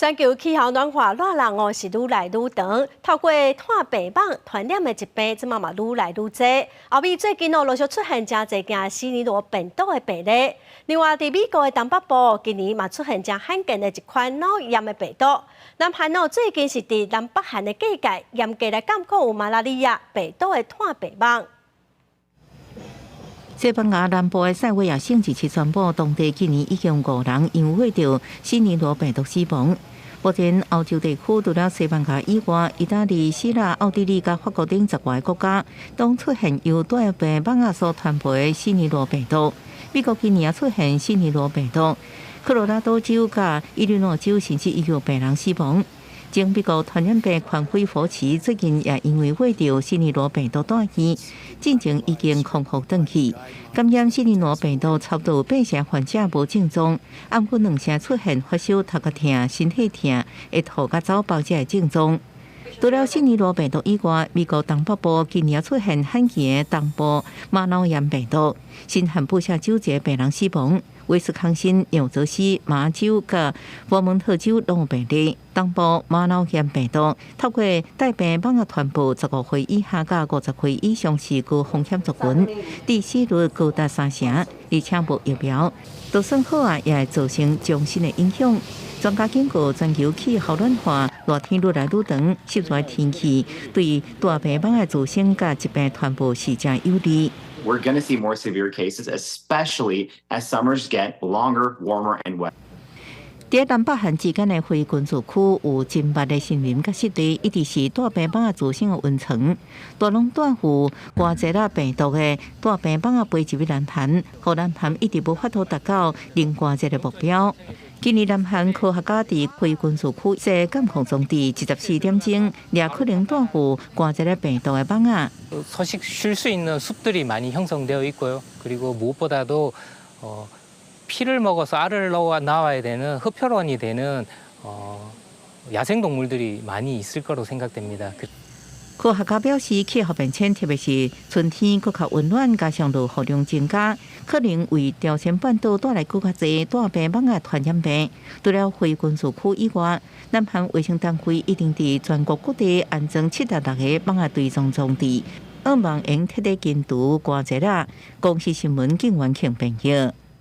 全球氣候暖化，熱浪哦是愈來愈長，透過炭白蠓傳染的疾病，這馬嘛愈來愈濟。歐美最近哦陸續出現誠濟件死尼羅病毒的病例。另外，佇美國的東北部，今年嘛出現誠罕見的一款腦炎的病毒。南韓哦最近是佇南北韓的界界嚴格來監控有馬拉利亞病毒的炭白蠓。西班牙南部的塞維亞省日宣布，當地今年已經有五人因為著死尼羅病毒死亡。目前歐洲地區除了西班牙以外，意大利、希臘、奧地利佮法國等10外個國家，攏出現由帶病蠓仔所傳播的死尼羅病毒。美國今年也出現死尼羅病毒，科羅拉多州佮伊利諾州甚至已有病人死亡。前美國傳染病權威佛奇最近也因為患著死尼羅病毒住院，進前已經康復轉去。感染死尼羅病毒差不多八成患者無症狀，毋過兩成出現發燒、頭殼疼、身體疼、會吐佮走包這的症狀。除了死尼羅病毒以外，美國東北部今年出現罕見的東部馬腦炎病毒，新罕布夏州一個病人死亡。威斯康辛、紐澤西、麻州佮佛蒙特州攏有病例。東部馬腦炎病毒透過帶病蠓仔傳播，15歲以下佮50歲以上是高風險族群，致死率高達三成，而且無疫苗，就算好啊，也會造成終身的影響。專家警告，全球氣候暖化，熱天愈來愈長，濕熱天氣對帶病蠓仔滋生佮疾病傳播是誠有利。 We're going to see more severe cases, especially as summers get longer, warmer, and wetter. 佇南北韓之間的非軍事區有真密的森林佮濕地，一直是帶病蠓仔滋生的溫床。大攏帶有寒熱仔病毒的帶病蠓仔飛入去南韓，予南韓一直無法度達到零寒熱的目標。今年南韓科學家佇非軍事區設監控裝置，24點鐘掠可能帶有寒熱仔病毒的蠓仔。 서식 쉴 수 있는 숲들이 많이 형성되어 있고요. 그리고 무엇보다도 피를 먹어서 알을 넣어 나와야 되는 흡혈원이 되는 야생 동물들이 많이 있을 거로 생각됩니다. 科學家表示，氣候變遷，特別是春天閣較溫暖，加上落雨量增加，可能為朝鮮半島帶來閣較濟帶病蠓仔傳染病。除了非軍事區以外，南韓衛生單位已經佇全國各地安裝76個蠓仔追蹤裝置，向望會徹底根除寒熱仔。公視新聞警員慶編譯。